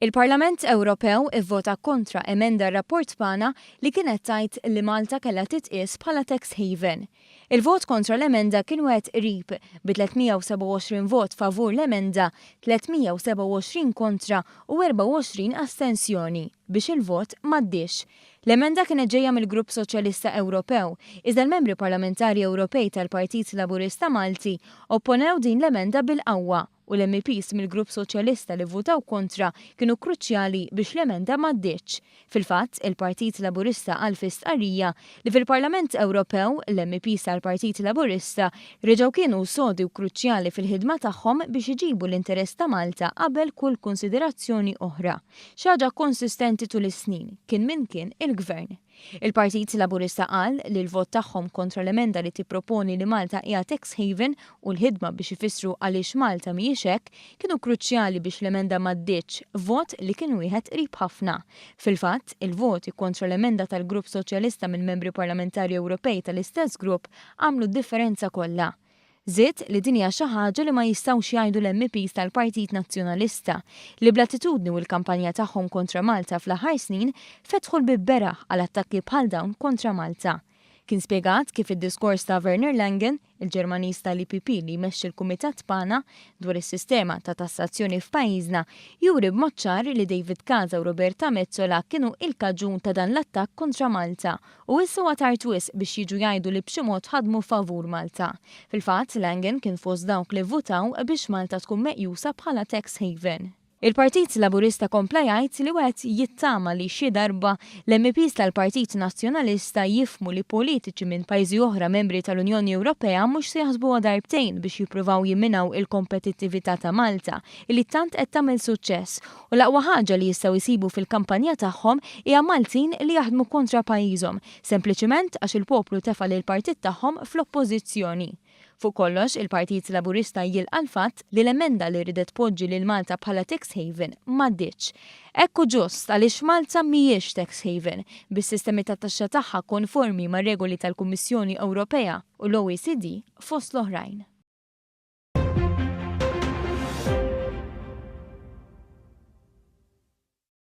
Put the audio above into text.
Il-Parlament Ewropew ivvota kontra emenda r-rapport PANA li kienet tgħid li Malta kellha titqies bħala tax haven. Il-vot kontra l-emenda kien wieħed qrib, bi 327 vot favur l-emenda, 327 kontra u 24 astensjoni, biex il-vot m'għaddiex. L-emenda kienet ġejja mill-Grupp Soċjalista Ewropew, iżda l-membri parlamentari Ewropej tal-Partit Laburista Malti opponew din l-emenda bil-qawwa u l-MEPs mill-Grupp Soċjalista li vvutaw kontra kienu kruċjali biex l-emenda m'għaddietx. Fil-fatt, il-Partit Laburista qal fi stqarrija li fil-Parlament Ewropew, l-MEPs tal-Partit Laburista reġgħu kienu sodi u kruċjali fil-ħidma tagħhom biex iġibu l-interess ta' Malta qabel kull kunsiderazzjoni oħra. Xi ħaġa konsistenti tul is-snin, kien min kien il-Gvern. Il-Partit Laburista qal li l-vot tagħhom kontra l-emenda li tipproponi li Malta hija tax haven u l-ħidma biex ifissru għaliex Malta mhijiex hekk, kienu kruċjali biex l-emenda m'għaddietx, vot li kien wieħed qrib ħafna. Fil-fatt, il-voti kontra l-emenda tal-Grupp Soċjalista mill-Membri Parlamentari Ewropej tal-istess grupp għamlu d-differenza kollha. Żied li din hija xi ħaġa li ma jistgħux jgħidu l-MEPs tal-Partit Nazzjonalista, li bl-attitudni u l-kampanja tagħhom kontra Malta fl-aħħar snin fetħu l-bieb beraħ għal attakki bħal dawn kontra Malta. Kien spjegat kif id-diskors ta' Werner Langen, il-Ġermaniż tal-EPP li jmexxi l-Kumitat PANA, dwar is-sistema ta' tassazzjoni f'pajjiżna juri b'mod ċar li David Casa u Roberta Metsola kienu il-kaġun ta' dan l-attakk kontra Malta U issa huwa tard wisq biex jiġu jgħidu li b'xi mod ħadmu favur Malta. Fil-fatt, Langen kien fost dawk li vvutaw biex Malta tkun meqjusa bħala tax haven. Il-Partit Laburista kompla jgħid li wieħed jittama li xi darba l-MEPs tal-Partit Nazzjonalista jifhmu li politiċi minn pajjiżi oħra membri tal-Unjoni Ewropea mhux se jaħsbuha darbtejn biex jippruvaw jimminaw il-kompetittività ta' Malta li tant qed tagħmel suċċess U l-aqwa ħaġa li jistgħu jsibu fil-kampanja tagħhom hija Maltin li jaħdmu kontra pajjiżhom, sempliċiment għax il-poplu tefa' lill-partit tagħhom fl-oppożizzjoni. Fuq kollox, il-Partit Laburista jilqa' l-fatt li l-emenda li riedet tpoġġi lil Malta bħala tax haven m'għaddietx. Hekk hu ġust għaliex Malta mhijiex tax haven, bis-sistemi tat-taxxa tagħha konformi mar-regoli tal-Kummissjoni Ewropea u l-OECD fost l-oħrajn.